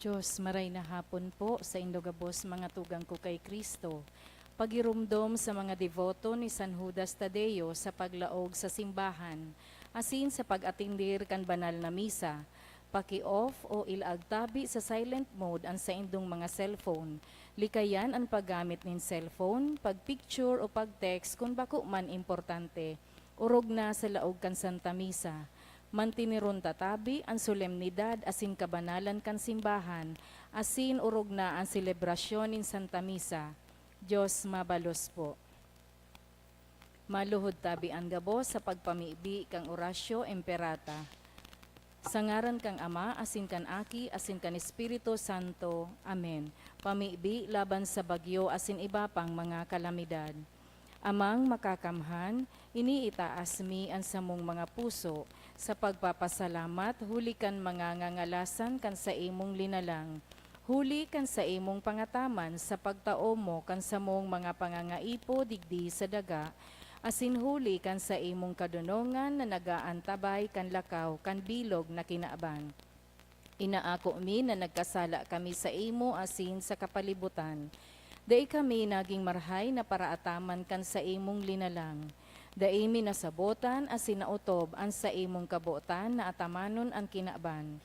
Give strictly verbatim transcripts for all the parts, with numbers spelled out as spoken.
Diyos, maray na hapon po saindo gabos, mga tugang ko kay Cristo. Pagiromdom sa mga deboto ni San Judas Tadeo sa paglaog sa simbahan, asin sa pag-atendir kan banal na misa. Paki-off o ilaag tabi sa silent mode an saindong mga cellphone. Likayan an paggamit nin cellphone, pag-picture o pag-text kun bako man importante. Orog na sa laog kan Santa Misa. Manteneron ta tabi an solemnidad asin kabanalan kan simbahan, asin orog na an selebrasyon nin Santa Misa. Diyos mabalos po. Maluhod tabi an gabos sa pagpamibi kan Oratio Imperata. Sa ngaran kan Ama, asin kan Aki, asin kan Espiritu Santo. Amen. Pamibi laban sa bagyo asin iba pang mga kalamidad. Amang Makakamhan, iniitaas mi an samong mga puso sa pagpapasalamat huli kan mga ngangalasan kan saimong linalang, huli kan saimong pangataman sa pagtao mo kan samong mga pangangaipo digdi sa daga, asin huli kan saimong kadonongan na nag-aantabay kan lakaw kan bilog na kinaban. Inaako mi na nagkasala kami saimo asin sa kapalibutan. Dai kami nagin marahay na paraataman kan saimong linalang. Dai mi nasabotan asin naotob an saimong kabotan na atamanon an kinaban.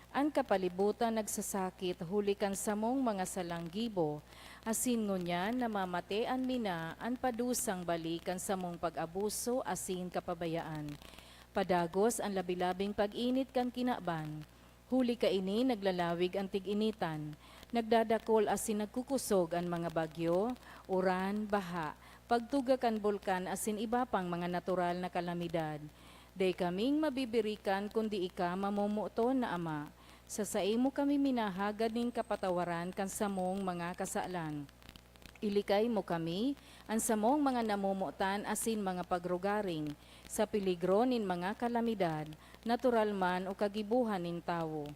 An kapalibutan nagsasakit huli kan samong mga salang gibo, asin ngunyan namamatean mi na an padusang bali kan samong pag-abuso asin kapabayaan. Padagos an labi-labing pag-init kan kinaban. Huli kaini, naglalawig an tig-initan, nagdadakol asin nagkukosog an mga bagyo, uran, baha, pagtuga kan bulkan asin iba pang mga natural na kalamidad. Dai kaming mabibirikan kundi ika, mamomoton na Ama. Sa saimo kami minahagad nin kapatawaran kan samong mga kasalan. Ilikay mo kami, an samong mga namomotan asin mga pagrugaring, sa peligro nin mga kalamidad, natural man o kagibohan nin tawo.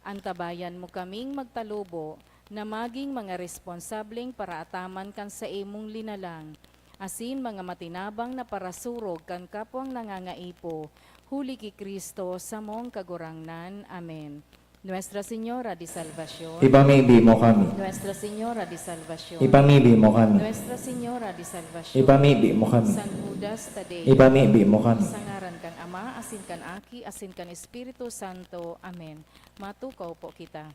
Antabayan mo kaming magtalubo na magin mga responsableng paraataman kan saimong linalang, asin mga matinabang na parasurog kan kapwang nangangaipo, huli ki Cristo, samong Kagurangnan. Amen. Nuestra Señora de Salvacion. Ipamibi mo kami. Nuestra Señora de Salvacion. Ipamibi mo kami. Nuestra Señora de Salvacion. Ipamibi mo kami. San Judas Tadeo. Ipamibi mo kami. Sa ngaran kan Ama, asin kan Aki, asin kan Espiritu Santo. Amen. Matukaw po kita.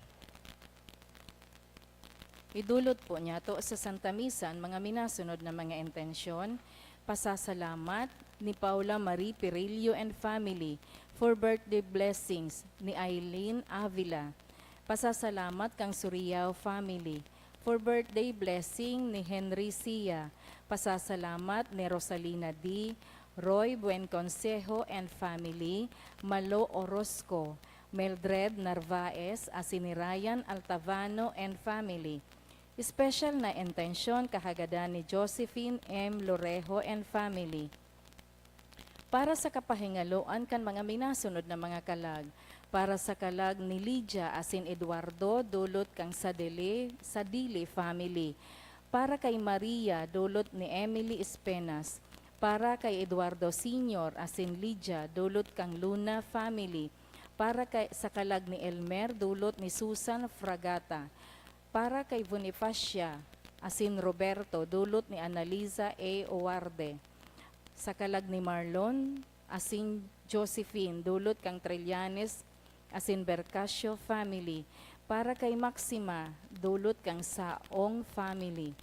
Idulot po niyato sa Santa Misa an mga minasunod na mga intensyon: pasasalamat ni Paula Marie Pirillo and family for birthday blessings ni Aileen Avila. Pasasalamat kan Suriao family for birthday blessing ni Henry Sia. Pasasalamat ni Rosalina D, Roy Buenconsejo and family, Malo Orozco, Mildred Narvaez asin ni Ryan Altavano and family. Espesyal na intensyon kahagadan ni Josephine M Lorejo and family. Para sa kapahingaloan kan mga minasunod na mga kalag, para sa kalag ni Lydia asin Eduardo, dulot kan Sadili, Sadili family. Para kay Maria, dulot ni Emily Espenas. Para kay Eduardo Senior asin Lydia, dulot kan Luna family. Para kay, sa kalag ni Elmer, dulot ni Susan Fragata. Para kay Bonifacia asin Roberto, dulot ni Analiza A Owarde. Sa kalag ni Marlon asin Josephine, dulot kan Trillanes asin Bercasio family. Para kay Maxima, dulot kan Saong family.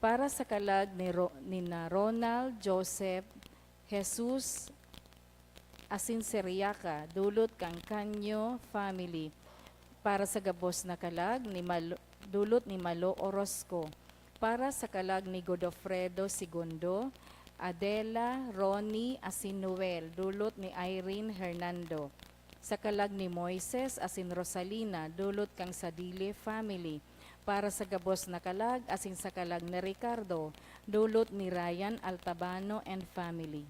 Para sa kalag ni Ro-, ni na Ronald, Joseph, Jesus, asin Seriaca, dulot kan Canyo family. Para sa gabos na kalag ni Malo-, dulot ni Malo Orozco. Para sa kalag ni Godofredo Segundo, Adela, Ronnie, asin Noel, dulot ni Irene Hernando. Sa kalag ni Moises asin Rosalina, dulot kan Sadili family. Para sa gabos na kalag asin sa kalag ni Ricardo, dulot ni Ryan Altabano and family.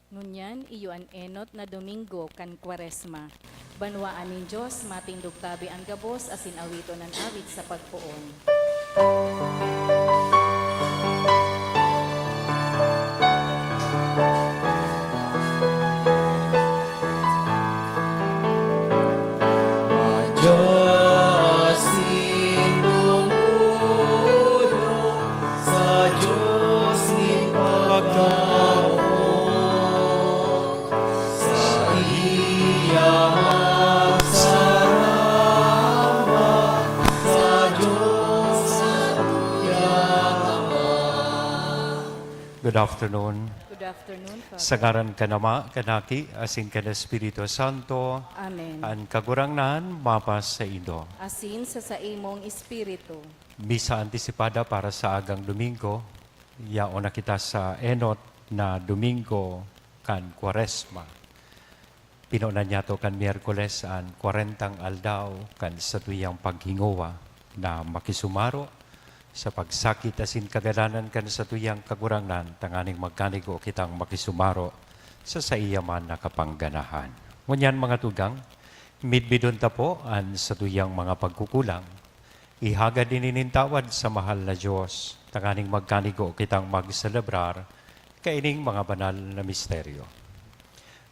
Ngunyan, iyo an enot na Domingo kan Kwaresma. Banwaan nin Dios, matindog tabi an gabos asin awiton an awit sa pagpoon. Madyas nin tumuyong sa Diyos nin pagkaoon, saiya magsaramba sa Diyos sa tuyang Ama. Good afternoon. Good afternoon, Father. Sa ngaran kan Ama, kan Aki, asin kan Espiritu Santo. Amen. An Kagurangnan mapasaindo. Asin sa saimong espiritu. Misa antisipada para sa agang Domingo. Yaon na kita sa enot na Domingo kan Kwaresma. Pinunan niyato kan Miyerkules an kwarentang aldaw kan satuyang paghingowa na makisumaro sa pagsakit asin kagadanan kan satuyang Kagurangnan, tanganing magkanigo kitang makisumaro sa saiya man na kapangganahan. Ngunyan, mga tugang, midbidon ta po an satuyang mga pagkukulang. Ihagad ini nin tawad sa mahal na Diyos, tanganing magkanigo kitang magselebrar kaining mga banal na misteryo.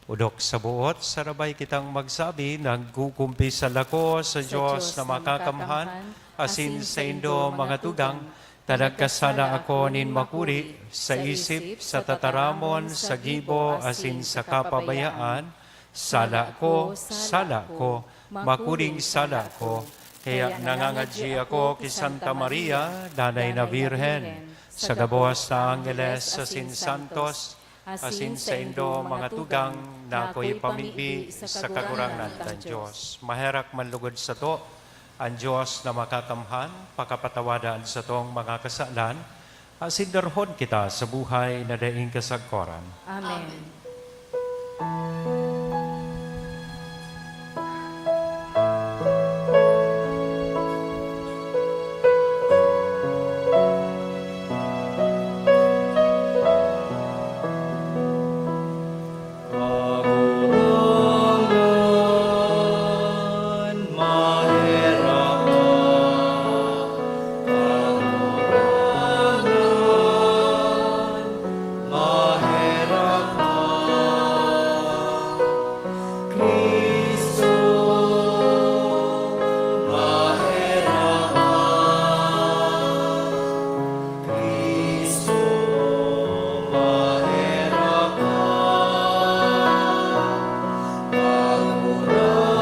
Odok sa buot, sarabay kitang magsabi, "Nagkukumpisal ako sa Diyos na makakamhan, asin saindo, mga tugang, ta nagkasala ako nin makuri, sa isip, sa tataramon, sa gibo, asin sa kapabayaan. Sala ko, sala ko, makuring sala ko." Kaya nangangadyi ako ki Santa Maria, Danay na Birhen, sa gabos na angheles asin santos, asin saindo, mga tugang, na ako'y pamibi sa Kagurangnan kan Diyos. Maherak man lugod sato an Diyos na makakamhan, pakapatawada an satong mga kasalan, asin darhon kita sa buhay na daing kasagkoran. Amen. Kagurangnan, maherak ka. Kagurangnan, maherak ka. Cristo, maherak ka. Cristo, maherak ka. Kagurangnan,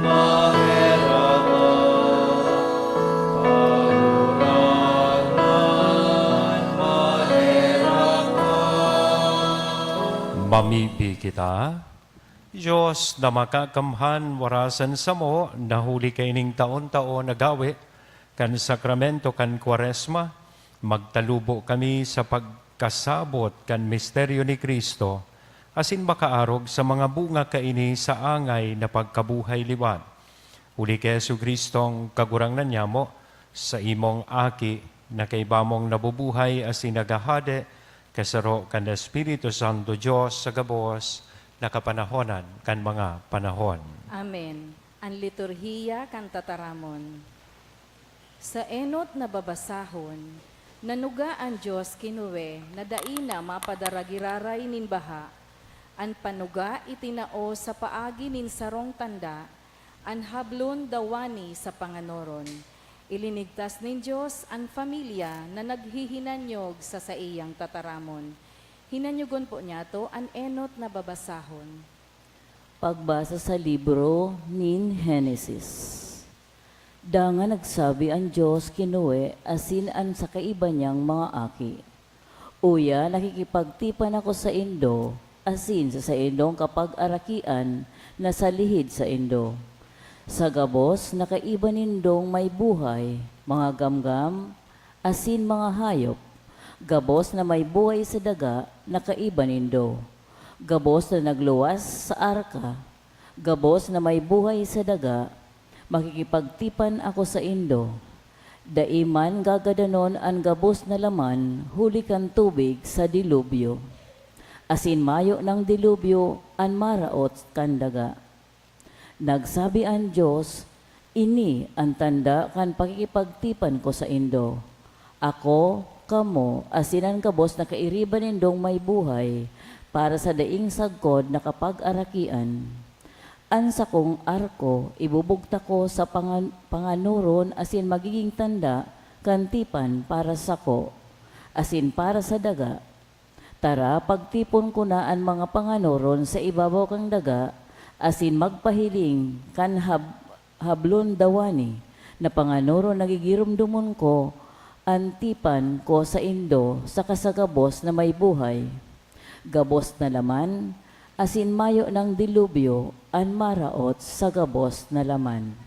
maherak ka. Kagurangnan, maherak ka. Mamibi kita. Dios na makakamhan, warasan samo na huli kaining taon-taon na gawe kan sakramento kan Kwaresma, magtalubo kami sa pagkasabot kan misteryo ni Cristo, asin makaarog sa mga bunga kaini sa angay na pagkabuhay liwat. Huli ki Jesu-Cristong Kagurangnan nyamo, sa imong Aki, na kaiba mong nabubuhay asin naghahade, kasaro kan Espiritu Santo, Dios sa gabos na kapanahonan kan mga panahon. Amen. An liturhiya kan tataramon. Sa enot na babasahon, nanuga an Dios ki Noe na dai na mapadara giraray nin baha. An panuga itinao sa paagi nin sarong tanda, an hablon dawani sa panganoron. Ilinigtas nin Dios an pamilya na naghihinanyog sa saiyang tataramon. Hinanyogon po niyato an enot na babasahon. Pagbasa sa libro nin Henesis. Dangan nagsabi an Dios ki Noe asin an sa kaiba niyang mga aki, "Uya, nakikipagtipan ako saindo asin sa saindong kapag-arakian na sa lihid saindo, sa gabos na kaiba nindong may buhay, mga gamgam, asin mga hayop, gabos na may buhay sa daga na kaiba nindo, gabos na nagluwas sa arka, gabos na may buhay sa daga, makikipagtipan ako saindo. Dai man gagadanon an gabos na laman huli kan tubig sa dilubyo, asin mayo nang dilubyo an maraot kan daga. Nagsabi an Dios, "Ini an tanda kan pakikipagtipan ko saindo. Ako, kamo, asin an gabos na kairiba nindong may buhay para sa daing sagkod na kapagarakian. An sakong arko ibubugtak ko sa pangan-, panganoron asin magigin tanda kan tipan para sako asin para sa daga. Tara, pagtipon ko na an mga panganoron sa ibabaw kan daga, asin magpahiling kan hab-, hablon dawani na panganoron na gigiromdomon ko an tipan ko saindo saka sa gabos na may buhay. Gabos na laman, asin mayo nang dilubyo an maraot sa gabos na laman."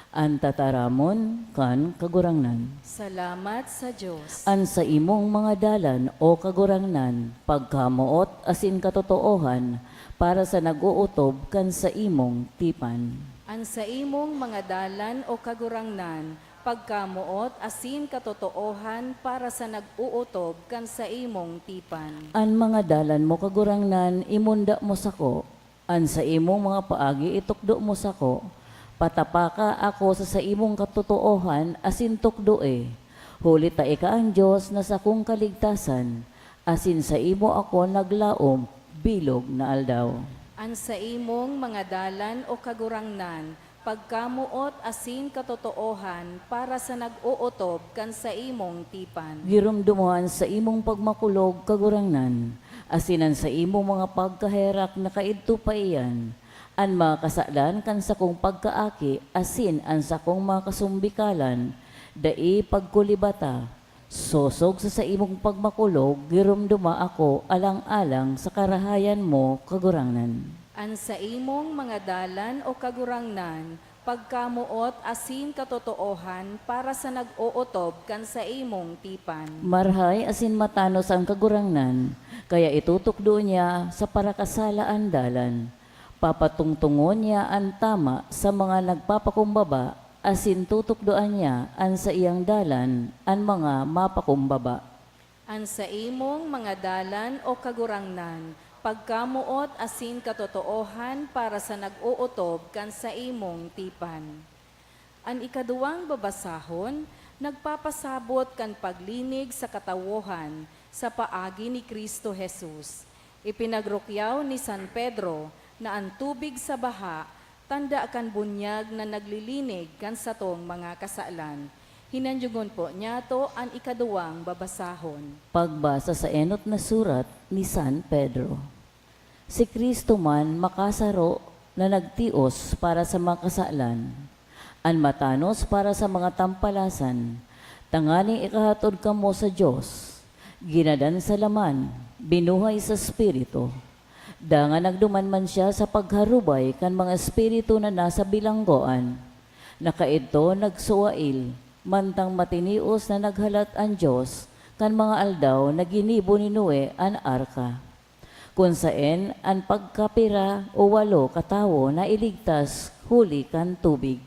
An tataramon kan Kagurangnan. Salamat sa Dios. An saimong mga dalan, o Kagurangnan, pagkamoot asin katotoohan para sa nag-ootob kan saimong tipan. An saimong mga dalan, o Kagurangnan, pagkamoot asin katotoohan para sa nag-ootob kan saimong tipan. An mga dalan mo, Kagurangnan, imonda mo sako. An saimong mga paagi itukdo mo sako. Patapaka ako sa saimong katotoohan asin tukdoe, huli ta ika an Dios na sakong kaligtasan, asin saimo ako naglaom bilog na aldaw. An saimong mga dalan, o Kagurangnan, pagkamoot asin katotoohan para sa nag-ootob kan saimong tipan. Giromdoma an saimong pagmakulog, Kagurangnan, asin an saimong mga pagkaherak na kaidto pa iyan. An mga kasalan kan sakong pagkaaki asin an sakong mga kasumbikalan, dai pagkulibata. Sosog sa saimong pagmakulog, giromdoma ako alang-alang sa karahayan mo, Kagurangnan. An saimong mga dalan, o Kagurangnan, pagkamoot asin katotoohan para sa nag-ootob kan saimong tipan. Marhay asin matanos an Kagurangnan, kaya itutukdo niya sa parakasala an dalan. Papatungtongon niya an tama sa mga nagpapakumbaba, asin tutukdoan niya an saiyang dalan an mga mapakumbaba. An saimong mga dalan, o Kagurangnan, pagkamoot asin katotoohan para sa nag-ootob kan saimong tipan. An ikaduwang babasahon nagpapasabot kan paglinig sa katawohan sa paagi ni Cristo Jesus. Ipinagrukyaw ni San Pedro na an tubig sa baha tanda kan bunyag na naglilinig kan satong mga kasalan. Hinanyogon po niyato an ikaduwang babasahon. Pagbasa sa enot na surat ni San Pedro. Si Cristo man makasaro na nagtios para sa mga kasalan, an matanos para sa mga tampalasan, tanganing ikahatod kamo sa Dios, ginadan sa laman, binuhay sa Espiritu. Dangan nagduman man siya sa pagharubay kan mga espiritu na nasa bilanggoan, na kaidto nagsuwail, mantang matinios na naghalat an Dios kan mga aldaw na ginibo ni Noe an arka, kun saen an pagkapira o walo katawo nailigtas huli kan tubig.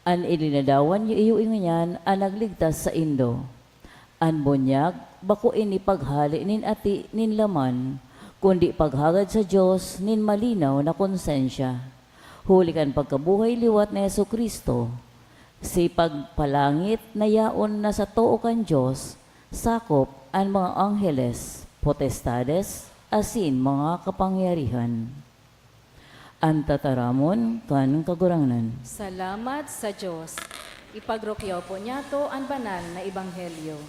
An ilinadawan niyo iyo ngunyan an nagligtas saindo. An bunyag, bako ini paghale nin ati nin laman, kundi paghagad sa Dios nin malinaw na konsensya. Huli kan pagkabuhay liwat ni Jesu-Cristo, si pagpalangit na yaon na sa too kan Dios, sakop an mga angheles, potestades, asin mga kapangyarihan. An tataramon kan Kagurangnan. Salamat sa Dios. Ipagrukyaw po niyato an banal na ebanghelyo.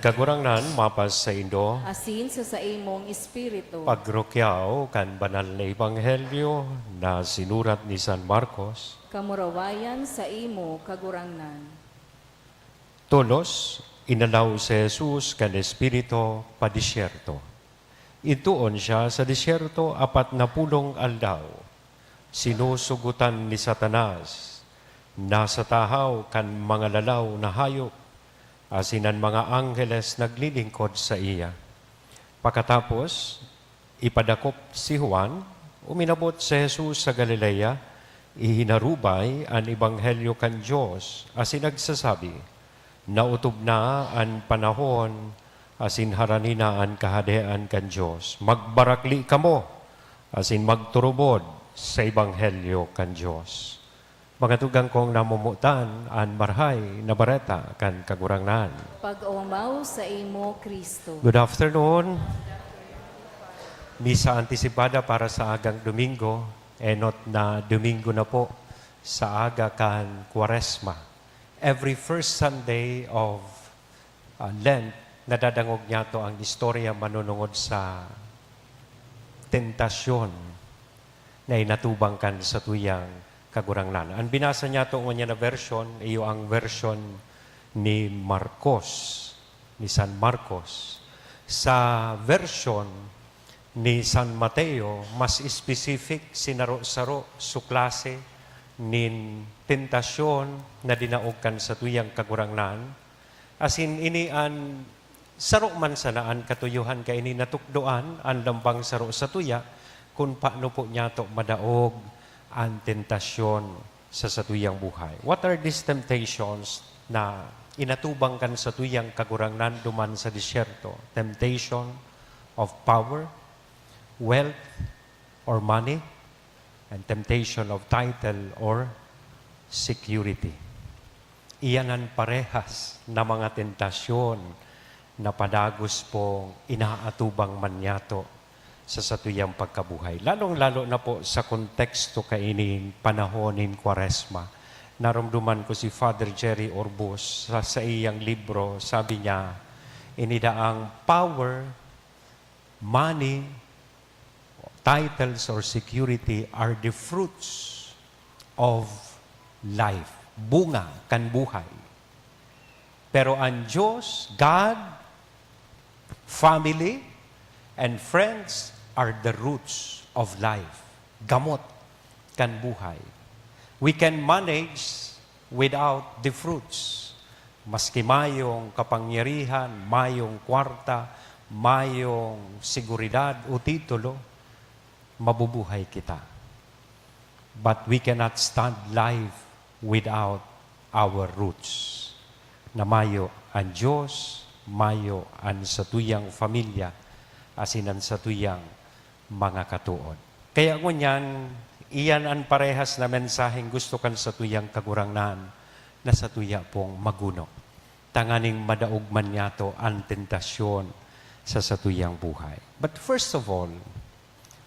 Kagurangnan, mapas saindo. Asin sa saimong espiritu. Pagrukyaw kan banal na ebanghelyo na sinurat ni San Marcos. Kamurawayan saimo, Kagurangnan. Tolos, inalaw si Jesus kan Espiritu pa disyerto. Idtoon siya sa disyerto apat na pulong aldaw. Sinusugotan ni Satanas, nasa tahaw kan mga lalaw na hayop, asin an mga angheles naglilingkod saiya. Pakatapos, ipadakop si Juan, uminabot si Jesus sa Galilea, ihinarubay an ebanghelyo kan Dios, asin nagsasabi, "Naotob na an panahon, asin harani na an Kahadean kan Dios. Magbarakli kamo, asin magturubod sa ebanghelyo kan Dios." Mga tugang kong namomotan, an Marahay na Bareta kan Kagurangnan. Pag-omaw saimo, Kristo. Good afternoon. Misa antisipada para sa agang Domingo. Enot na Domingo na po sa aga kan Kwaresma. Every first Sunday of, uh, Lent, nadadangog niyato ang istorya manunungod sa tentasyon na inatubang kan satuyang Kagurangnan. An binasa niyato ngunyan na version, iyo ang version ni Marcos, ni San Marcos. Sa version ni San Mateo, mas specific, sinaro-saro su klase nin tentasyon na dinaog kan satuyang Kagurangnan. Asin ini an saro man sana an katuyohan kaini natukdoan, an lambang saro satuya, kun paano po niyato madaog an tentasyon sa satuyang buhay. What are these temptations na inatubang kan satuyang Kagurangnan duman sa disyerto? Temptation of power, wealth, or money, and temptation of title or security. Iyan an parehas na mga tentasyon na padagos pong inaatubang man niyato sa satuyang pagkabuhay. Lalong-lalo na po sa konteksto kaining panahon nin Kwaresma. Naromdoman ko si Father Jerry Orbus sa saiyang libro, sabi niya, "Inidaang power, money, titles, or security are the fruits of life." Bunga kan buhay. Pero ang Diyos, God, family, and friends are the roots of life. Gamot kan buhay. We can manage without the fruits. Maski mayong kapangyarihan, mayong kwarta, mayong seguridad o titulo, mabubuhay kita. But we cannot stand life without our roots. Na mayo an Diyos, mayo an satuyang pamilya, asin an satuyang mga katood. Kaya ngunyan, iyan an parehas na mensaheng gusto kan satuyang Kagurangnan na satuya pong maguno, tanganing madaog man niyato an tentasyon sa satuyang buhay. But first of all,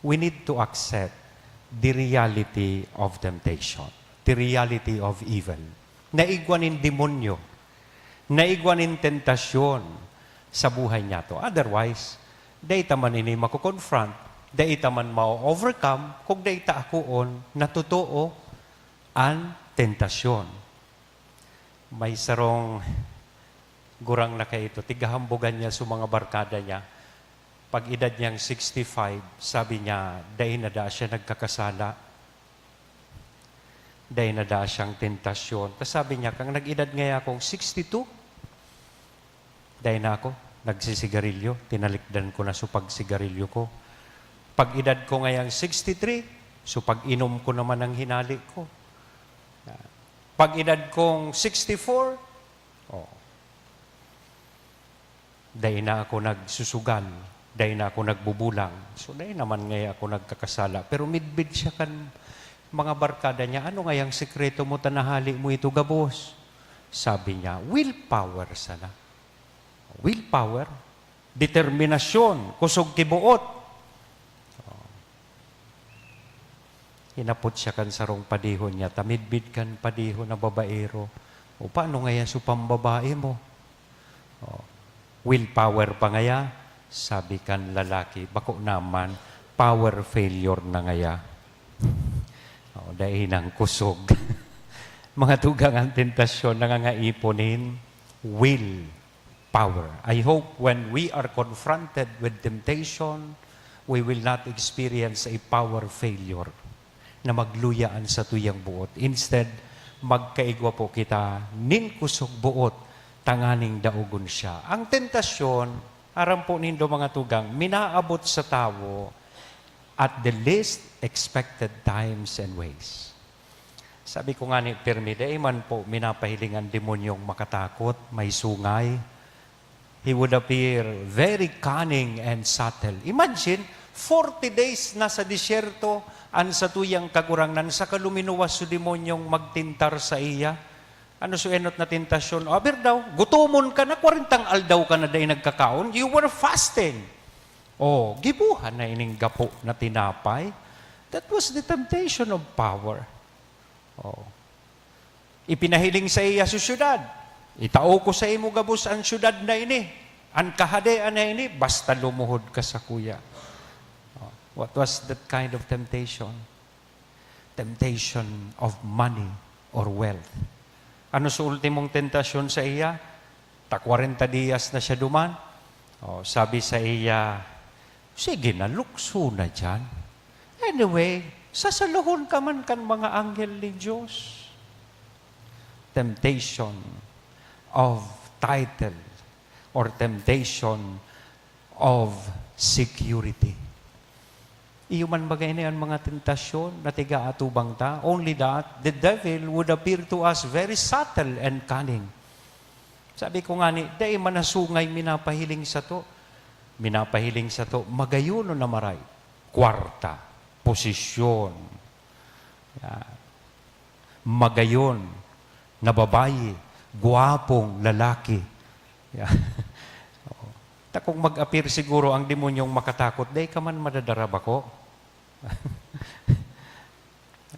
we need to accept the reality of temptation, the reality of evil. Naigwa nin demonyo, naigwa nin tentasyon sa buhay niyato. Otherwise, dai ta man ini mako-confront, dai ta man ma-overcome kung dai ta akoon na totoo an tentasyon. May sarong gurang na kaito, tigahambugan niya sa mga barkada niya. Pag edad niyang sixty-five, sabi niya, dai na daa siya nagkakasala. Dai na daa siyang tentasyon. Tas sabi niya, "Kan nag-edad ngaya akong sixty-two, dai na ako nagsisigarilyo, tinalikdan ko na su pagsigarilyo ko. Pag edad ko ngayang sixty-three, su pag-inom ko naman ang hinali ko. Pag edad kong sixty-four, oh, dai na ako nagsusugal, dai na ako nagbubulang. So, dai naman ngaya ako nagkakasala." Pero midbid siya kan mga barkada niya, "Ano ngayang sikreto mo ta nahali mo ito gabos?" Sabi niya, "Willpower sana." Willpower, determinasyon, kusog ki boot. Hinapot siya kan sarong padihon niya, ta midbid kan padihon na babaero, "O, paano ngaya su pambabae mo?" Oh. Willpower pa ngaya? Sabi kan lalaki, "Bako naman, power failure na ngaya." O, dai nang kusog. Mga tugang, ang tentasyon nangangaipo nin will power. I hope when we are confronted with temptation, we will not experience a power failure na magluya an satuyang buot. Instead, magkaigwa po kita nin kusog buot tanganing daogon siya. Ang tentasyon, aram po nindo, mga tugang, minaabot sa tawo at the least expected times and ways. Sabi ko nga ni Pirmi, dai man po minapahiling ang demonyong makatakot, may sungay. He would appear very cunning and subtle. Imagine, forty days na sa disyerto an satuyang Kagurangnan, saka luminuwas so demonyong magtentar saiya. Ano so enot na tentasyon? O, aber daw, gutomon ka na, kwarentang aldaw ka na dai nagkakaon. You were fasting. O, giboha na ining gapo na tinapay. That was the temptation of power. O. Ipinahiling saiya so syudad. "Itao ko saimo gabos an syudad na ini, an kahadean na ini, basta lumuhod ka sakuya." O, what was that kind of temptation? Temptation of money or wealth. Ano so ultimong tentasyon saiya? Ta kwarenta diyas na siya duman. O, sabi saiya, "Sige na, lukso na diyan. Anyway, sasalohon ka man kan mga anghel nin Dios." Temptation of title or temptation of security. Iyo man baga ini an mga tentasyon na tiga atubang ta, only that the devil would appear to us very subtle and cunning. Sabi ko ngani, dai man na sungay minapahiling sato. Minapahiling sato, magayonon na maray. Kwarta, posisyon, yan. Magayon na babayi, gwapong lalaki. Yan. Oo. Ta kung mag-appear siguro ang demonyong makatakot, dai ka man madadara, bako?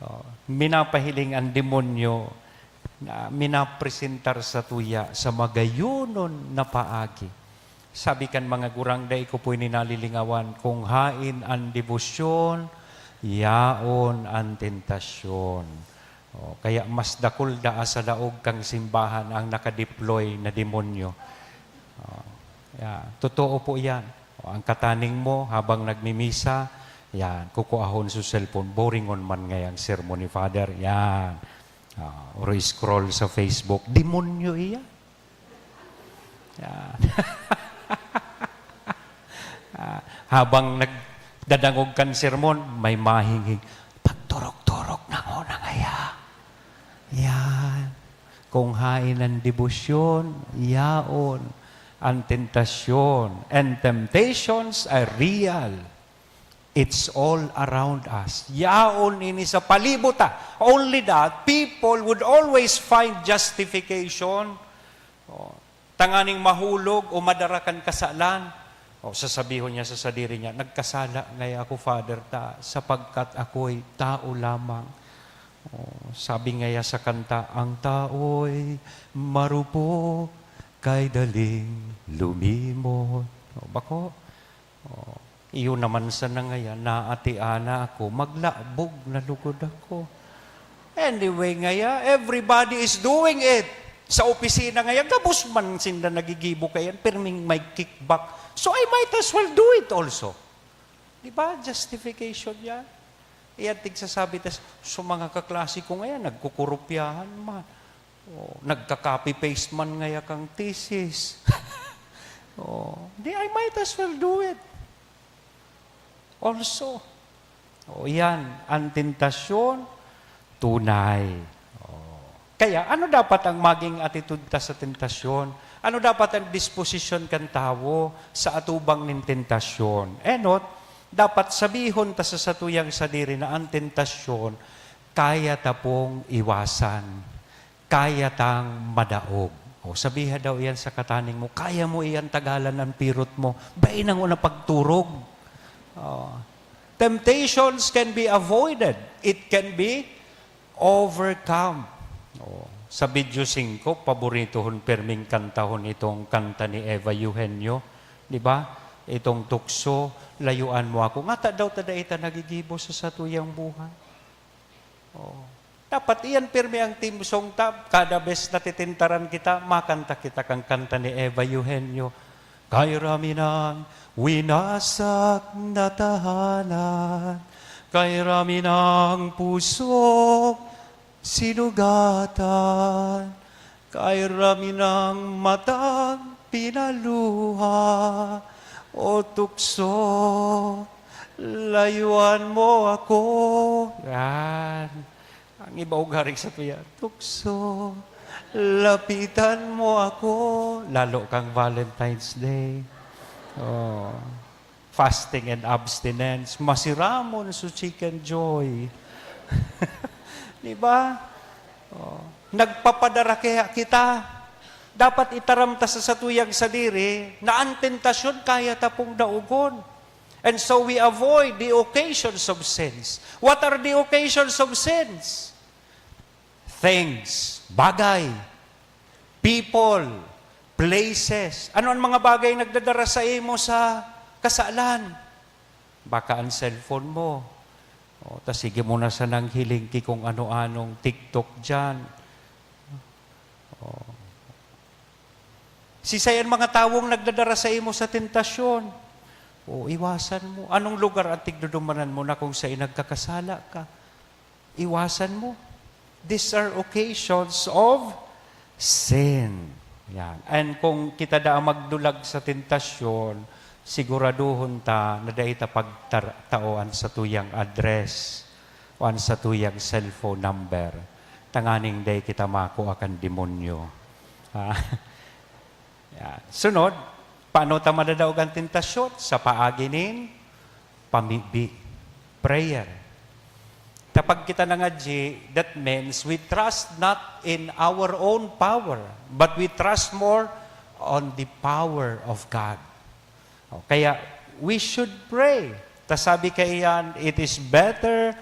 Oh, minapahiling an demonyo na minapresentar satuya sa magayonon na paagi. Sabi kan mga gurang, dai ko po ini nalilingawan, "Kung haen an debosyon, yaon an tentasyon." Oh, kaya mas dakul daa sa laog kan simbahan ang nakadeploy na demonyo. Oh, yeah, totoo po yan. O, ang kataning mo habang nagmimisa, yan, kukuahon sa cellphone, boringon man ngayang sermon ni Father, yan. Ah, or scroll sa Facebook, demonyo iyan. Yan. Ah, habang nagdadangog kan sermon, may mahinghing, "Pagturog-turog na ngona ngaya." Yan. Kung haen an debosyon, yaon an tentasyon. And temptations are real. It's all around us. Yaon ini sa palibot ta. Only that, people would always find justification. Oh. Tanganing mahulog o madara kan kasalan. O, sasabihon niya sa sadiri niya, "Nagkasala ngaya ako, Father, ta, sapagkat ako'y tao lamang." O, sabi ngaya sa kanta, "Ang tao'y marupo kay daling lumimot." O, bako? O, iyo naman sana ngaya, naatiana ako, maglabog na lugod ako. Anyway, ngaya, everybody is doing it. Sa opisina ngaya, gabos man sinda nagigibo kaiyan, pirming may kickback. So, I might as well do it also. Di ba? Justification yan. Iyan, tigsasabi tas, sa mga kaklase ko ngayon, nagkukurupyahan man. Oh, nagka-copy-paste man ngaya kang thesis. Oh, di, I might as well do it also. O, iyan, ang tentasyon, tunay. O. Kaya, ano dapat ang maging attitude ta sa tentasyon? Ano dapat ang disposisyon kan tawo sa atubang nin tentasyon? Enot, dapat sabihon ta sa satuyang sadiri na ang tentasyon kaya ta pong iwasan. Kaya tang madaog. O, sabiha daw iyan sa kataning mo, "Kaya mo iyan tagalan an pirot mo. Dai na ngona pagturog." O. Temptations can be avoided. It can be overcome. O. Sa video singko, paboritohon perming kantahon itong kanta ni Eva Eugenio, di ba? Itong tukso, "Layuan mo ako." Ngata daw ta dai ta nagigibo sa satuyang buhay. Oo. Dapat iyan permi ang theme song ta. Kada bes natitintaran kita, makanta kita kang kanta ni Eva Eugenio. Kay rami nang winasak na tahanan, kay rami nang pusong sinugatan, kay rami nang matang pinaluha. O tukso, layuan mo ako. Yan. Ang iba ugaring sa tuya, "Tukso, lapitan mo ako." Lalo kang Valentine's Day. Oh. Fasting and abstinence. Masiramon su chicken joy. Di ba? Oh. Nagpapadara kaya kita. Dapat itaram ta sa satuyang sadiri na ang tentasyon kaya ta pong daogon. And so we avoid the occasions of sins. What are the occasions of sins? Things, bagay, people, places. Ano ang mga bagay nagdadara sa imo sa kasalan? Baka ang cellphone mo. O, ta sige mo na sanang hiling ki kung ano-anong TikTok diyan. O. Sisay an mga tawong nagdadara sa imo sa tentasyon? O, iwasan mo. Anong lugar ang tigdudumanan mo na kung sain nagkakasala ka? Iwasan mo. These are occasions of sin. Yan. And kung kita daa magdulag sa tentasyon, siguraduhon ta na dai ta pagtar-, tao an satuyang address o an satuyang cellphone number, tanganing dai kita makua kan demonyo. Ah, yan. Sunod, paano ta madadaog an tentasyon? Sa paagi nin pamibi, prayer. Kapag kita nangadyi, that means we trust not in our own power, but we trust more on the power of God. O, kaya, we should pray. Ta sabi kaiyan, "It is better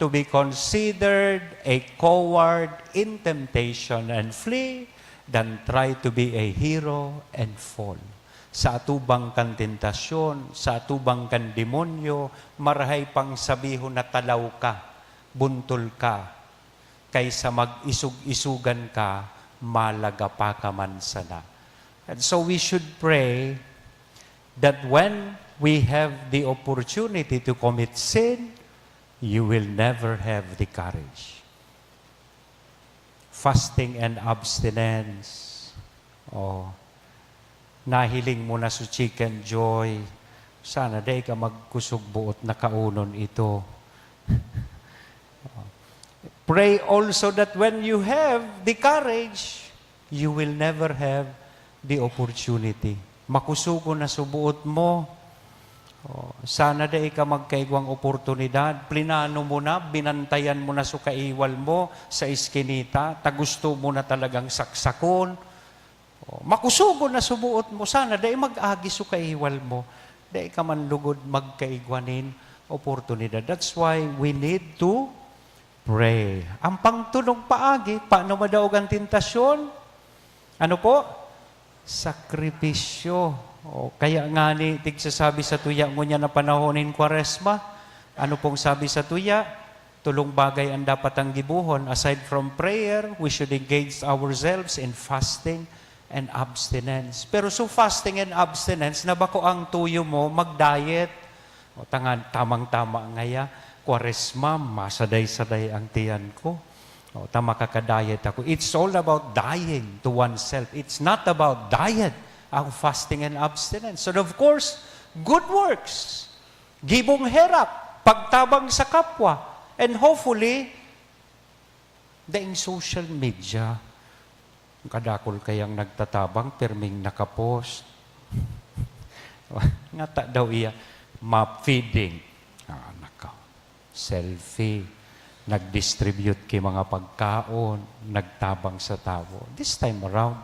to be considered a coward in temptation and flee than try to be a hero and fall." Sa atubang kan tentasyon, sa atubang kan demonyo, marahay pang sabihon na talaw ka, buntol ka, kaysa mag-isog-isogan ka, malagapa ka man sana. And so we should pray that when we have the opportunity to commit sin, you will never have the courage. Fasting and abstinence. Oh, nahiling mo na su chicken joy. Sana dai ka magkusog buot na kaunon ito. Pray also that when you have the courage, you will never have the opportunity. Makusogon na su buot mo. Oh, sana dai ka magkaigwang oportunidad. Plinano mo na, binantayan mo na su kaiwal mo sa eskinita, ta gusto mo na talagang saksakon. Oh, makusogon na su buot mo. Sana dai mag-agi su kaiwal mo. Dai ka man lugod magkaigwa nin oportunidad. That's why we need to pray. Ang pangtulong paagi, paano madaog ang tentasyon? Ano po? Sakripisyo. O, kaya nga ni, tigsasabi sa tuya ngunyan na panahon nin Kwaresma, ano pong sabi sa tuya? Tolong bagay ang dapat ang gibohon. Aside from prayer, we should engage ourselves in fasting and abstinence. Pero so fasting and abstinence na bako ang tuyo mo mag-diet. O, tangan, tamang-tama ngaya, Kwaresma, masaday-saday ang tiyan ko. O, ta makaka-diet ako. It's all about dying to oneself. It's not about diet ang fasting and abstinence. And of course, good works. Gibong herak, pagtabang sa kapwa, and hopefully, daing social media. Kadakol kayang nagtatabang, pirming nakapost. Ngata daw iya, ma-feeding. Ah, naka. Selfie. Nag-distribute ki mga pagkaon, nagtabang sa tawo. This time around,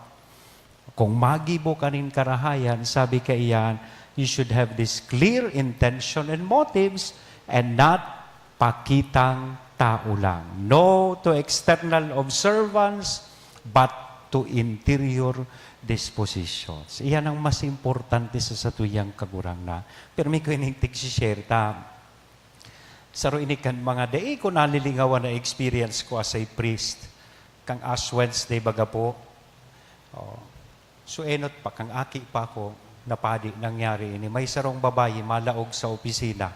kung magibo ka nin karahayan, sabi kaiyan, you should have this clear intention and motives and not pakitang tao lang. No to external observance, but to interior dispositions. Iyan ang mas importante sa satuyang Kagurangnan. Pero may ko ining tig-share ta. Saro ini kan mga dai ko nalilingawan na experience ko as a priest. Kang Ash Wednesday baga po. Oh. So, enot pa, kang aki pa ako, napadi, nangyari ini. May sarong babayi, malaog sa opisina.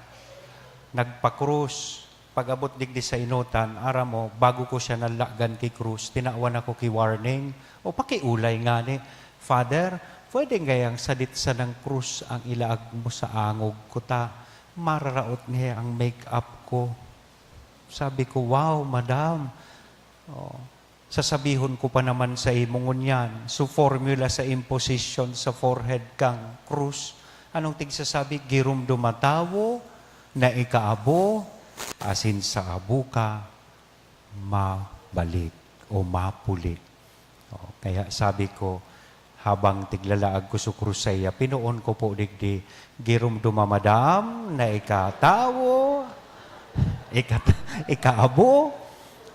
Nagpakrus. Pag-abot digdi sa enotan, aram mo, bago ko siya nalagan ki krus, tinawan ako ki warning. O pakiulay ngani, "Father, pwede ngayang sadit sanang krus ang ilaag mo sa angog ko ta? Mararaot ngaya ang make-up ko." Sabi ko, "Wow, madam." Oh. Sasabihon ko pa naman sa imo ngunyan, so formula sa imposition sa forehead kang krus, anong tigsasabi? "Giromdom a tawo na ikaabo, asin sa abo ka mabalik o mapuli." Oh, kaya sabi ko, habang tiglalaag ko so krus saiya, pinoon ko po digdi, "Giromdom a madam na ika tawo, ika, ikaabo,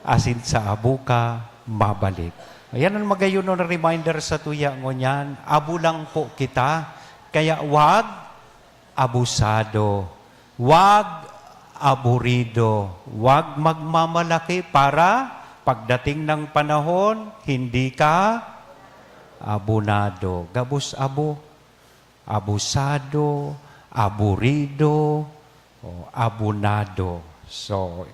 asin sa abo ka mabalik." Ayan ang magayon na reminder sa tuya ngunyan. Abo lang po kita, kaya wag abusado, wag aburido, wag magmamalaki para pagdating ng panahon, hindi ka abonado. Gabos abo. Abusado, aburido, o abonado. So,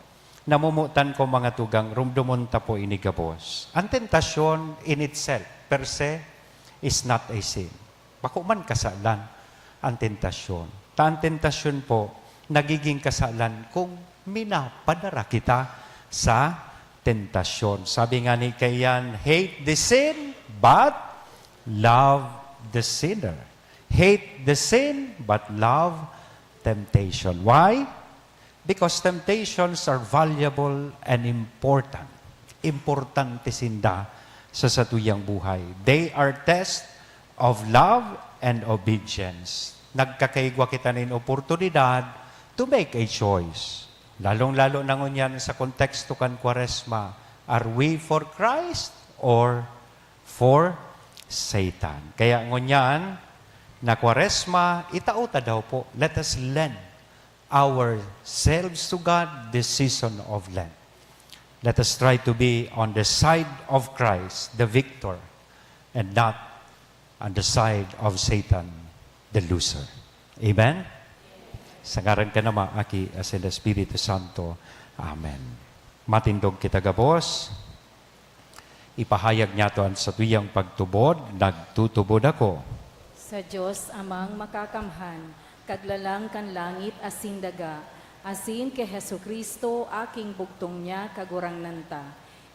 namomotan ko, mga tugang, rumdomon ta po ini gabos. Ang tentasyon in itself, per se, is not a sin. Bako man kasalan ang tentasyon. Ta ang tentasyon po, nagiging kasalan kung minapadara kita sa tentasyon. Sabi nga ni kaiyan, "Hate the sin, but love the sinner." Hate the sin, but love temptation. Why? Because temptations are valuable and important. Importante sinda sa satuyang buhay. They are test of love and obedience. Nagkakaigwa kita nin oportunidad to make a choice. Lalong-lalo na ngunyan sa konteksto kan Kwaresma, are we for Christ or for Satan? Kaya ngunyan na Kwaresma, itao ta daw po. Let us lend ourselves to God this season of Lent. Let us try to be on the side of Christ, the victor, and not on the side of Satan, the loser. Amen? Sa ngaran kan Ama, Aki, asin Espiritu Santo. Amen. Matindog kita gabos. Ipahayag niyato an satuyang pagtubod, "Nagtutubod ako." Sa Dios Amang Makakamhan, Kaglalang kan langit asin daga, asin ki Jesu-Cristo, aking bugtong niya, Kagurangnan ta.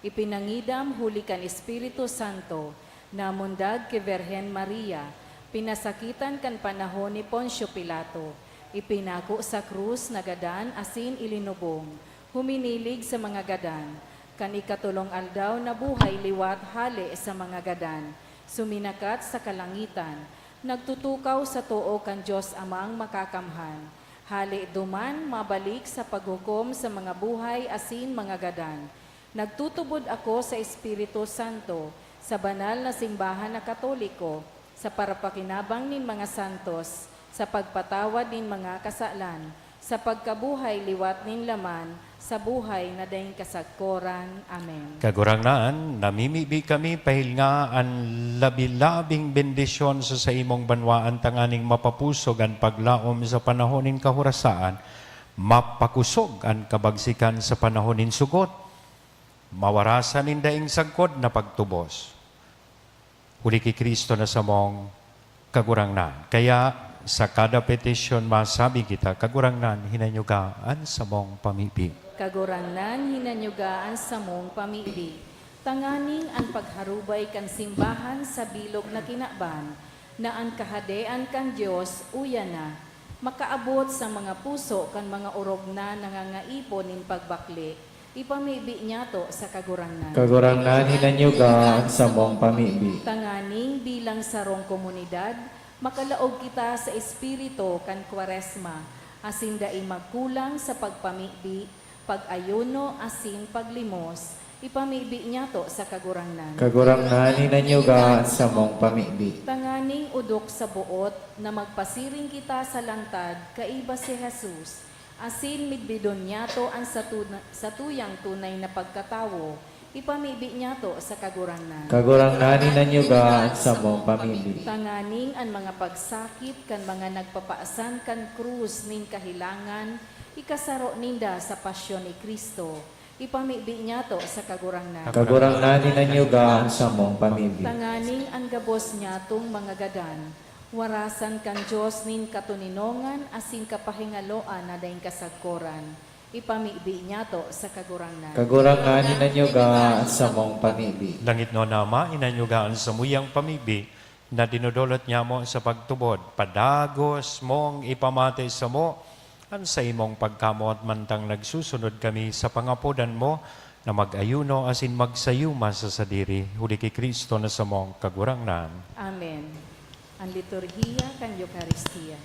Ipinangidam huli kan Espiritu Santo, namundag ki Birhen Maria, pinasakitan kan panahon ni Poncio Pilato, ipinako sa krus, nagadan asin ilinubong, huminilig sa mga gadan. Kan ikatolong aldaw, nabuhay liwat hale sa mga gadan, suminakat sa kalangitan, nagtutukaw sa too kan Dios Amang Makakamhan. Hale duman, mabalik sa paghukom sa mga buhay asin mga gadan. Nagtutubod ako sa Espiritu Santo, sa banal na simbahan na Katoliko, sa parapakinabang nin mga santos, sa pagpatawad nin mga kasalan, sa pagkabuhay liwat nin laman, sa buhay na daing kasagkoran. Amen. Kagurangnan, namimibi kami, pahilinga an labi-labing bendisyon sa saimong banwaan, tanganing mapapusog an paglaom sa panahon nin kahorasaan, mapakosog an kabagsikan sa panahon nin sugot, mawarasan nin daing sagkod na pagtubos. Huli ki Cristo na samong Kagurangnan. Kaya, sa kada petisyon, masabi kita, "Kagurangnan, hinanyuga an samong pamibi." Kagurangnan, hinanyuga an samong pamibi. Tanganing an pagharubay kan simbahan sa bilog na kinaban, na an Kahadean kan Dios uya na, makaabot sa mga puso kan mga orog na nangangaipon nin pagbakle, ipamibi niyato sa Kagurangnan. Kagurangnan, hinanyuga an samong pamibi. Tanganing bilang sarong komunidad, makalaog kita sa espiritu kan Kwaresma, asin dai magkulang sa pagpamibi, pag-ayuno, asin paglimos, Ipamibi niyato sa Kagurangnan. Kagurangnan, hinanyuga an samong pamibi. Tanganing odok sa boot na magpasiring kita sa lantad kaiba si Jesus, asin midbidon niyato an satu-, satuyang tunay na pagkatawo, ipamibi niyato sa Kagurangnan. Kagurangnan, hinanyuga an samong pamibi. Tanganing an mga pagsakit kan mga nagpapaasan kan krus nin kahelangan, ikasaro ninda sa pasyon ni Cristo, ipamibi niyato sa Kagurangnan. Kagurangnan, hinanyuga an samong pamibi. Tanganing an gabos niyatong mga gadan, warasan kan Dios nin katoninongan asin kapahingaloan na daing kasagkoran, ipamibi niyato sa Kagurangnan. Kagurangnan, hinanyuga an samong pamibi. Langitnon na Ama, hinanyuga an samuyang pamibi, na dinodolot nyamo sa pagtubod, padagos mong ipamati samo an saimong pagkamoot mantang nagsusunod kami sa pangapodan mo na mag-ayuno asin magsayuma sa sadiri, huli ki Cristo na samong Kagurangnan. Amen. An liturhiya kan Eukaristia.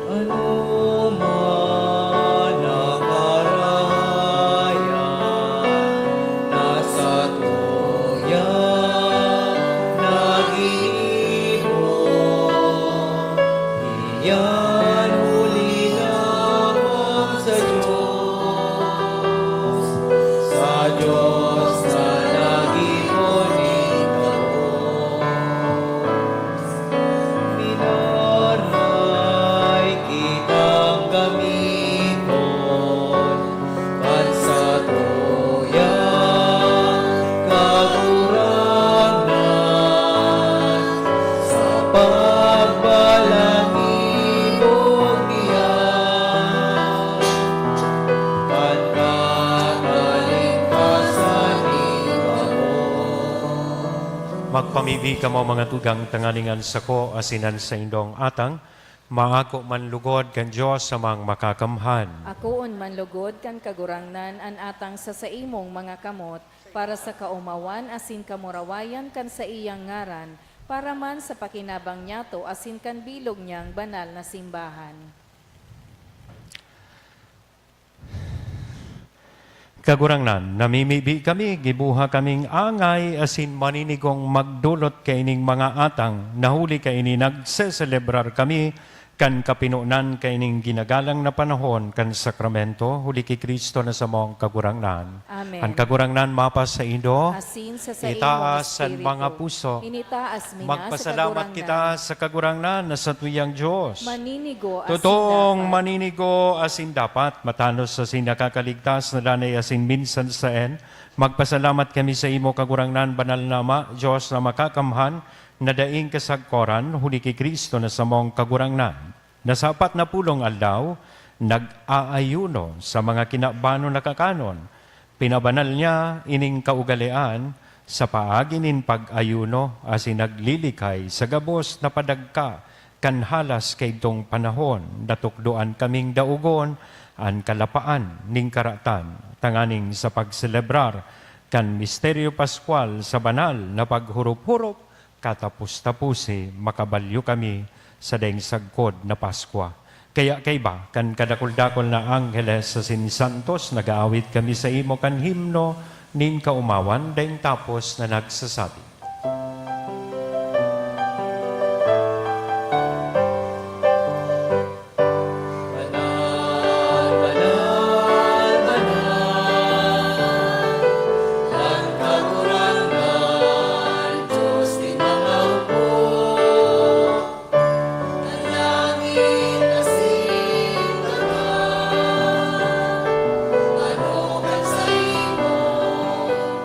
Anoman na karahayan na satuya na ginibo, iyan huli lamang sa Dios, sa Dios na naggibo nin gabos. Minaray kitang gamiton kan satuyang Kagurangnan sa pagbalangibog niya kan kakalingkasan nin gabos. Magpamibi kamo, mga tugang, tanganing an sako asin an saindong atang maako man lugod kan Dios Amang Makakamhan. Akoon man lugod kan Kagurangnan an atang sa saimong mga kamot, para sa kaomawan asin kamurawayan kan saiyang ngaran, para man sa pakinabang niyato asin kan bilog niyang banal na simbahan. Kagurangnan, namimibi kami, giboha kaming angay asin maninigong magdolot kaining mga atang, na huli kaini nagseselebrar kami kan kapinonan kaining ginagalang na panahon kan sakramento, huli ki Cristo na samong Kagurangnan. Amen. An Kagurangnan mapasaindo. Asin sa saimong Itaas an espiritu. Mga puso. Initaas mi na sa Magpasalamat Kagurangnan. Kita sa Kagurangnan na satuyang Dios. Maninigo asin Totoong dapat. Maninigo asin dapat, matanos asin nakakaligtas na danay asin minsan saen. Magpasalamat kami sa imo, Kagurangnan, Banal na Ama, Dios na makakamhan, na daing kasagkoran, huli ki Cristo na samong Kagurangnan, na sa apat na pulong aldaw, nag-aayuno sa mga kinabanon na kakanon. Pinabanal niya ining kaugalean sa paagi nin pag-ayuno asin naglilikay sa gabos na padagka kan halas kaidtong panahon. Natukdoan kaming daogon an kalapaan nin karatan, tanganing sa pagselebrar kan misteryo paskwal sa banal na paghurop-hurop, katapos-taposi, makabalyo kami sa daing sagkod na Paskwa. Kaya kaiba kan kadakul-dakul na angheles asin santos, nag-aawit kami sa imo kan himno nin kaomawan, daing tapos na nagsasabi, Banal, banal, banal, an Kagurangnan, Dios nin mga hukbo. An langit asin daga, ano kan saimo,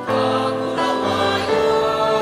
kagurangnan.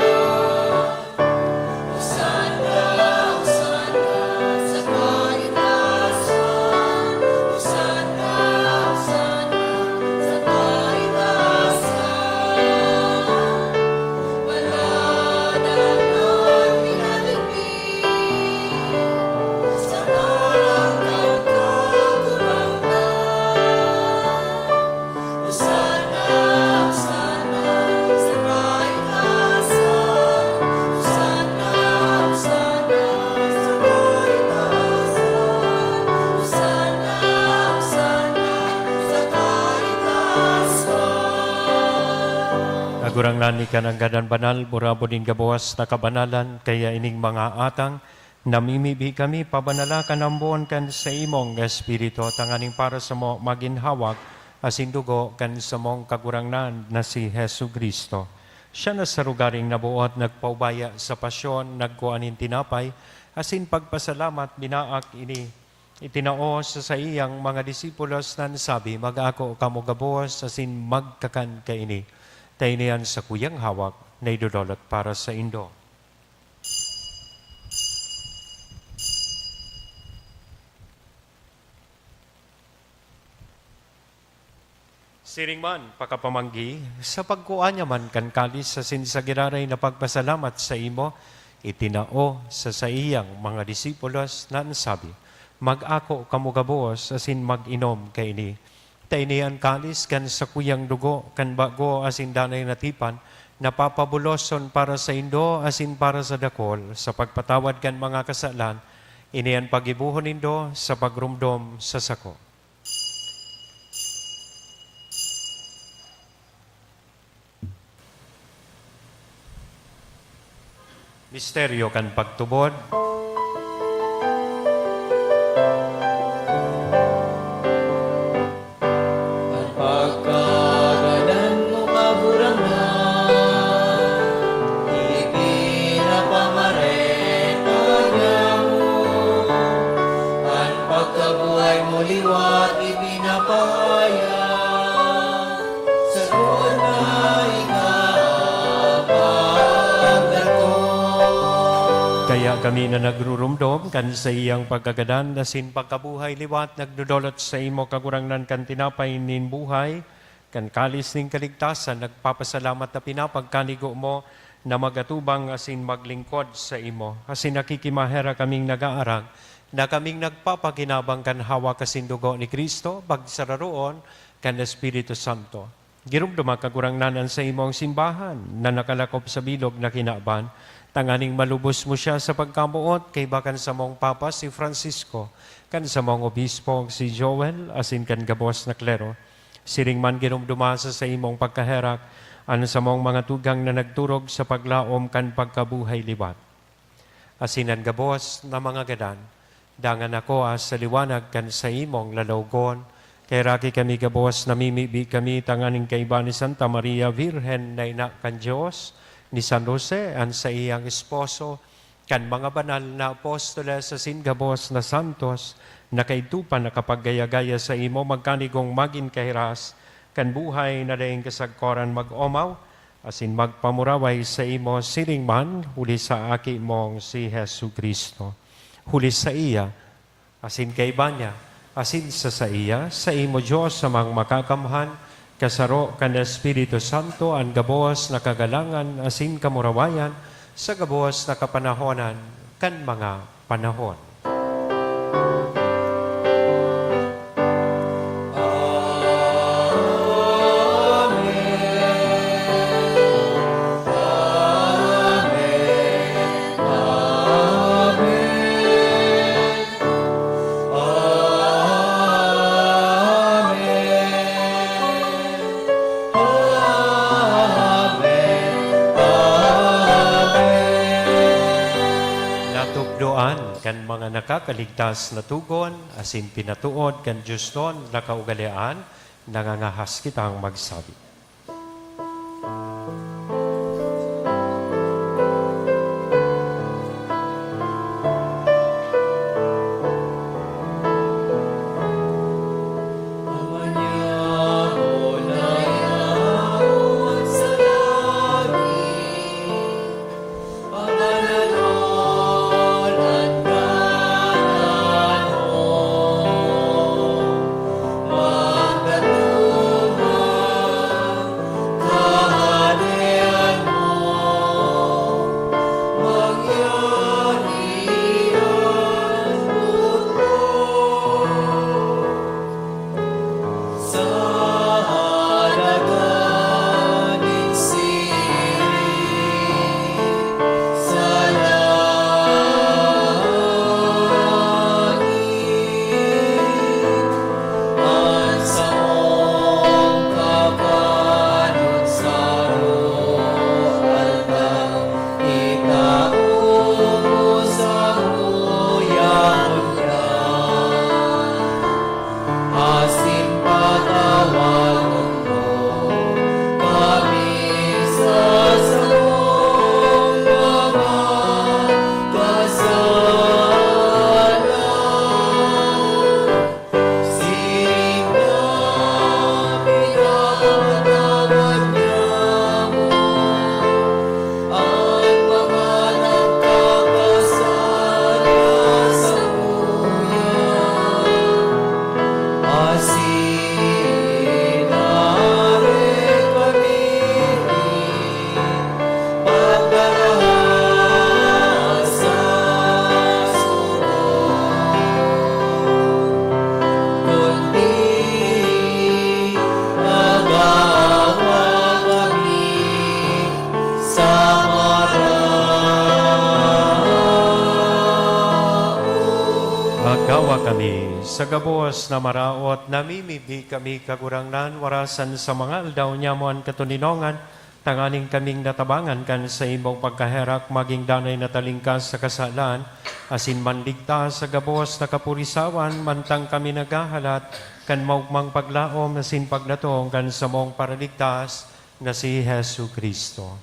Ni kan Anggadan Banal, burabod nin gabos na kabanalan, kaya ining mga atang, namimibi kami, pabanala kan ambon kan saimong Espiritu, tanganing para samo magin hawak asin dugo kan samong Kagurangnan na si Jesu-Cristo. Siya na sa lugaring naboot, nagpaubaya sa pasyon, nagkua nin tinapay, asin pagpasalamat, binaak ini, itinao sa saiyang mga disipulos na nagsabi, "Mag-ako kamo gabos asin magkakan kaini, ta ini an sakuyang hawak na idodolot para saindo." Siring man, pakapamanggi, sa pagkua niya man kan kalis asin sa giraray na pagpasalamat saimo, itinao sa saiyang mga disipulos na nagsabi, "Mag-ako kamo gabos asin mag-inom kaini. Ta ini an kalis kan sakuyang dugo kan bago asin danay na tipan, na papabuloson para saindo asin para sa dakul sa pagpatawad kan mga kasalan. Ini an paggibohon nindo sa pagromdom sa sako." Misteryo kan pagtubod. An pagkagadan mo, Kagurangnan, ipinapamareta niamo. An pagkabuhay mo liwat, ipinapahayag, sagkod na ika pagdato. Kaya kami na nagrurumdom kan saiyang pagkagadan asin pagkabuhay liwat, nagdodolot saimo, Kagurangnan, kan tinapay nin buhay, kan kalis nin kaligtasan, nagpapasalamat na pinapagkanigo mo na magatubang asin maglingkod saimo. Asin nakikimaherak kaming nag-aarag na kaming nagpapakinabang kan hawak asin dugo ni Cristo, pagsararoon kan Espiritu Santo. Giromdoma, Kagurangnan, an saimong simbahan na nakalakop sa bilog na kinaban, tanganing malubos mo siya sa pagkamoot kaiba kan samong Papa, si Francisco, kan samong Obispong, si Joel, asin kan gabos na klero. Siring man, giromdoma sa saimong pagkaherak an samong mga tugang na nagturog sa paglaom kan pagkabuhay liwat. Asin an gabos na mga gadan, dangan ako, ah, sa liwanag kan saimong lalawgon. Kaheraki kami gabos, namimibi kami tanganing kaiba ni Santa Maria Virgen na ina kan Dios, ni San Jose, an saiyang esposo, kan mga banal na apostoles asin gabos na santos na kaidto pa nakapaggaya-gaya saimo, magkanigong magin kahiras kan buhay na daing kasagkoran, mag-omaw asin magpamuraway saimo siring man huli sa Aki mong si Jesu-Cristo. Huli saiya, asin kaiba niya, asin sa saiya, saimo, Dios Amang Makakamhan, kasaro kan Espiritu Santo, an gabos na kagalangan asin kamurawayan sa gabos na kapanahonan kan mga panahon. Natukdoan kan mga nakakaligtas na tugon asin pinatood kan diosnon na kaugalean, nangangahas kitang magsabi. Pa kami. Sa gabos na maraot, namimibi kami, Kagurangnan, warasan sa mga aldaw nyamo an katoninongan, tanganing kaming natabangan kan saimong pagkaherak, magin danay na talingkas sa kasalan, asin mandigta sa gabos na kapurisawan, mantang kami naghahalat kan maogmang paglaom asin pagdatong kan samong Paraligtas, na si Jesu-Cristo.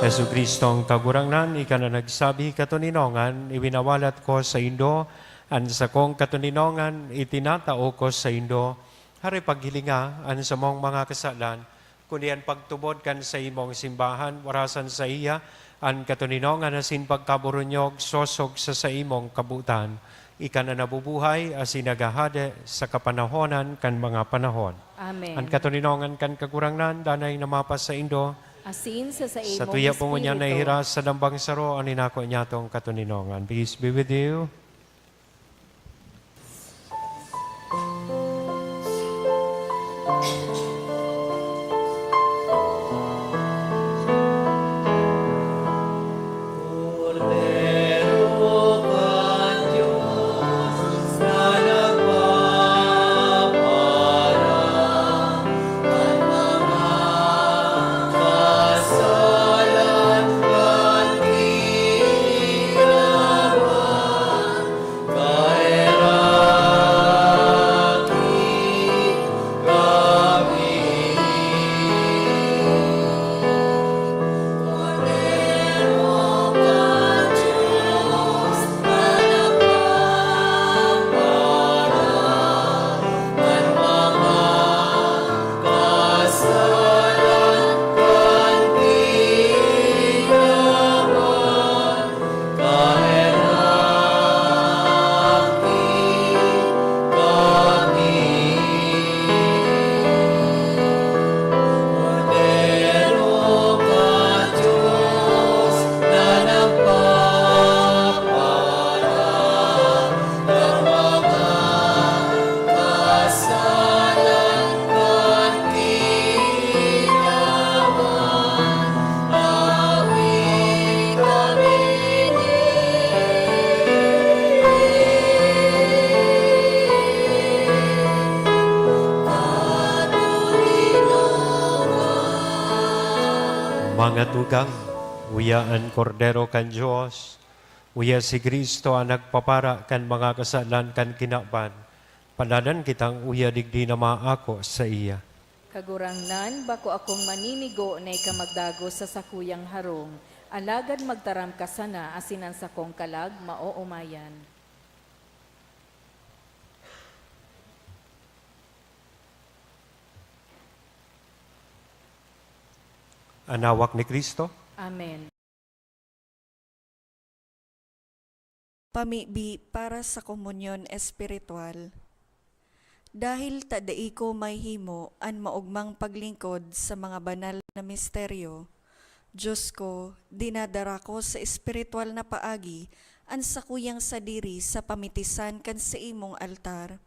Jesu-Cristong Kagurangnan, ika na nagsabi, "Katoninongan, iwinawalat ko saindo, an sakong katoninongan itinatao ko saindo." Hare, paghilinga an samong mga kasalan, kundi an pagtubod kan saimong simbahan, warasan saiya an katoninongan asin pagkaburunyog sosog sa saimong kabotan. Ika na nabubuhay asin naghahade sa kapanahonan kan mga panahon. Amen. An katoninongan kan Kagurangnan danay na mapasaindo. Asin sa saimong Sa tuya po ngunyan espiritu. Nahihiras sa lambang saro an inako niyatong katoninongan. Peace be with you. Mga tugang, uya an Kordero kan Dios, uya si Cristo an nagpapara kan mga kasalan kan kinaban. Panadan kitang uya digdi na maako saiya. Kagurangnan, bako akong maninigo na ika magdagos sa sakuyang harong, alagad magtaram ka sana asin an sakong kalag maoomayan. An hawak ni Cristo. Amen. Pamibi para sa komunyon espiritual. Dahil ta dai ko mahimo an maogmang paglingkod sa mga banal na misteryo, Dios ko, dinadara ko sa espiritual na paagi an sakuyang sadiri sa pamitisan kan saimong altar.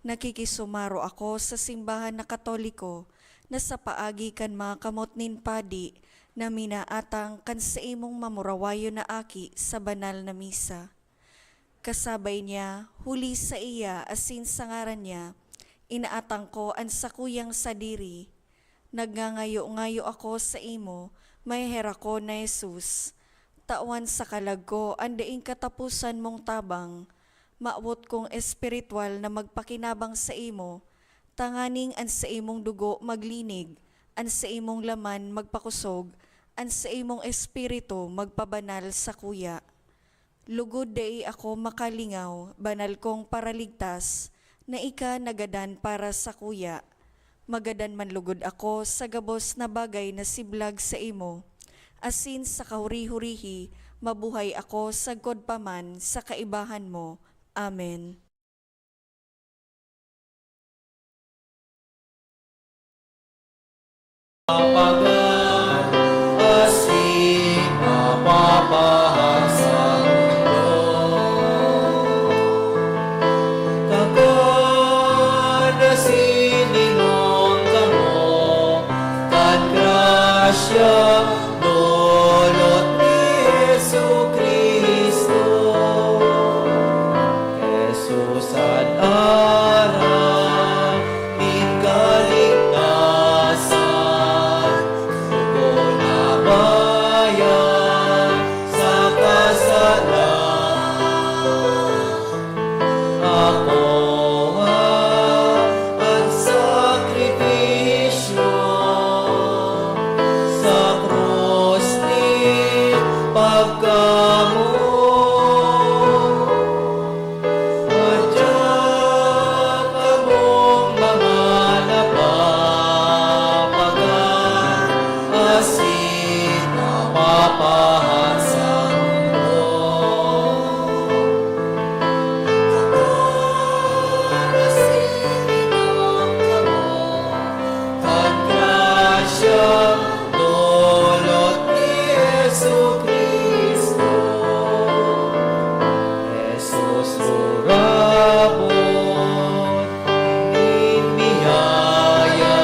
Nakikisumaro ako sa simbahan na Katoliko na sa paagi kan mga kamot nin padi na minaatang kan saimong mamurawayon na aki sa banal na misa. Kasabay niya, huli saiya asin sa ngaran niya, inaatang ko an sakuyang sadiri. Nagngangayo-ngayo ako saimo, maheherak ko na Jesus. Tawan sa kalag ko an daing kataposan mong tabang. Mawot kong espiritual na magpakinabang saimo, tanganing an saimong dugo maglinig, an saimong laman magpakosog, an saimong espiritu magpabanal sakuya. Lugod dai ako makalingaw, banal kong Paraligtas, na ika nagadan para sakuya. Magadan man lugod ako sa gabos na bagay na siblag saimo, asin sa kahuri-hurihi, Mabuhay ako sagkod pa man sa kaibahan mo. Amen. Papagan asin papapahasang mundo. Kakan asin inom kamo kan grasya dolot ni Jesu-Cristo. Jesus an aram nin kaligtasan, poon na bayad sa kasalan. Akoa an sakripisyo sa krus nin pagkamoot. Madya kamong mga napapakan asin napapahasang mundo. Kan grasya dolot ni Jesu-Cristo. Jesus, urabon nin biyaya,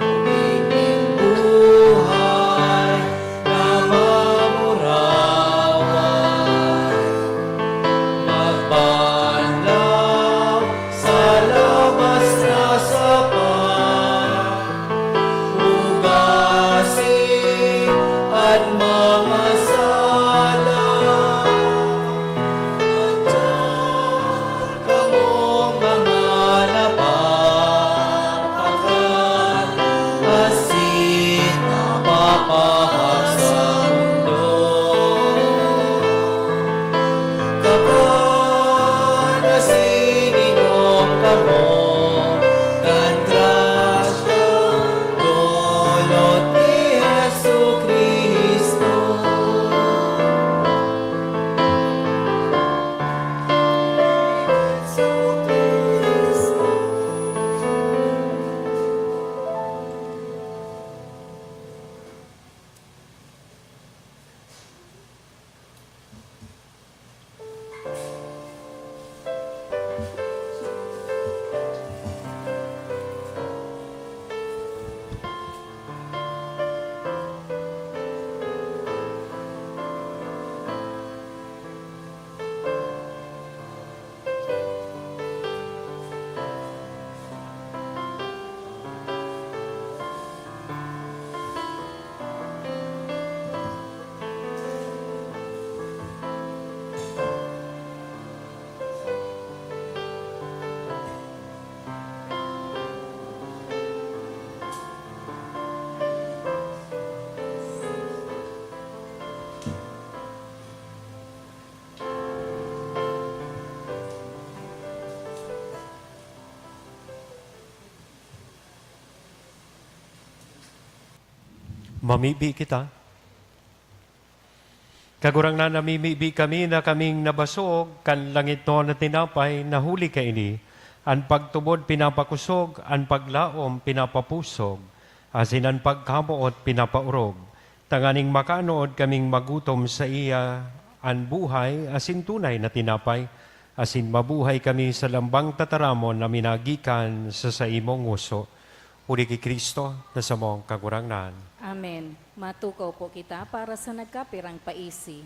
tubig nin buhay na mamuraway. Magbanlaw sa labas na sapa, hugasi an mga sala. Kamong mga napapakan asin napapahasang mundo. Kakan asin inom kamo kan grasya dolot ni Jesu-Cristo. Mamibi kita. Kagurangnan, namimibi kami na kaming nabasog kan langitnon na tinapay na huli kaini, an pagtubod pinapakosog, an paglaom pinapapusog, asin an pagkamoot pinapaorog, tanganing makanood kaming magutom saiya an buhay asin tunay na tinapay, asin mabuhay kami sa lambang tataramon na minagikan sa saimong ngoso. Huli ki Cristo na samong Kagurangnan. Amen. Matukaw po kita para sa nagkapirang paisi.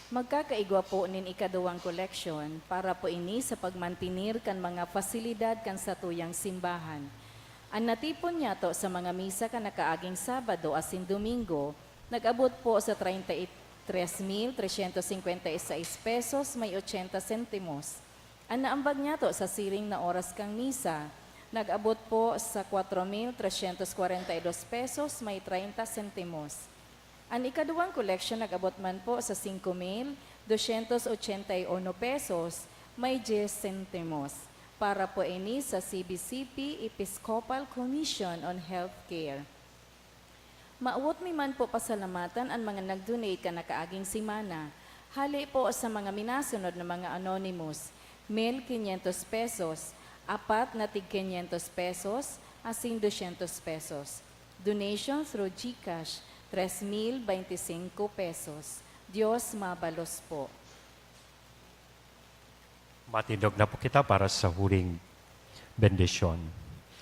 Magkakaigwa po nin ikaduwang koleksyon para po ini sa pagmantenir kan mga pasilidad kan satuyang simbahan. An natipon niyato sa mga misa kan nakaaging Sabado asin Domingo nag-abot po sa treinta y tres mil trescientos cincuenta y seis pesos may ochenta sentimos. An naambag niyato sa siring na oras kan misa nag-abot po sa cuatro mil trescientos cuarenta y dos pesos may treinta sentimos. An ikaduwang koleksyon nag-abot man po sa cinco mil doscientos ochenta y uno pesos may dyes sentimos. Para po ini sa C B C P Episcopal Commission on Healthcare. Mawot mi man po pasalamatan an mga nag-donate kan nakaaging semana. Hale po sa mga minasunod na mga anonymous, mil quinientos pesos, apat na tig quinientos pesos, asin dosyentos pesos. Donation through GCash, tres mil veinticinco pesos. Dios mabalos po. Matindog na po kita para sa huling bendisyon.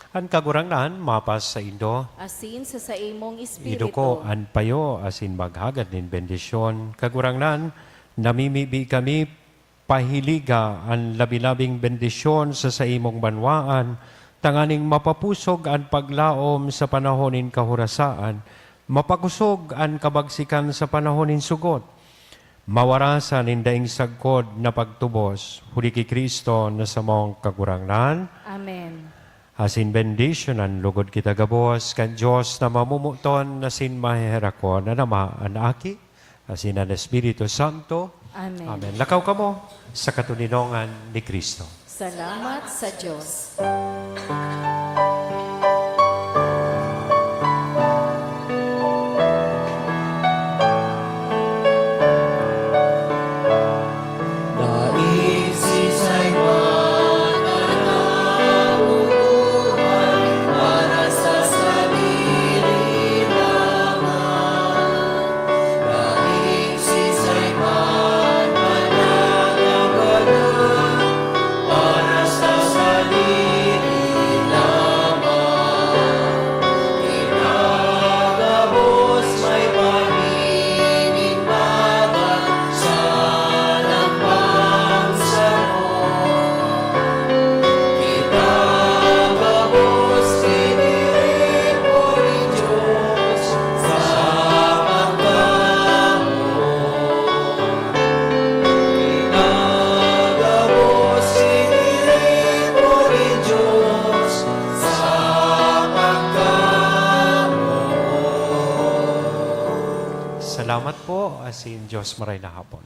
An Kagurangnan mapasaindo. Asin sa saimong espiritu. Iduko an payo asin maghagad nin bendisyon. Kagurangnan, namimibi kami pahiliga an labi-labing bendisyon sa saimong banwaan, tanganing mapapusog an paglaom sa panahon nin kahorasaan, mapakosog an kabagsikan sa panahon nin sugot, mawarasan nin daing sagkod na pagtubos, huli ki Cristo na samong Kagurangnan. Amen. Asin bendisyonan logod kita gabos kan Dios na mamomoton asin maheherakon, an Ama, an Aki, asin an Espiritu Santo. Amen. Amen. Lakaw kamo sa katoninongan ni Cristo. Salamat sa Dios. Daing siisay man na nabubuhay para sa sadiri lamang. Daing siisay man na nagagawa para sa sadiri lamang. Kita gabos may paninimbaga sanang pagsanon. Kita gabos tiniripo nin Dios sa pagkamoot. Kita gabos tiniripo nin Dios sa pagkamoot. Salamat po, asin Dios maray na hapon.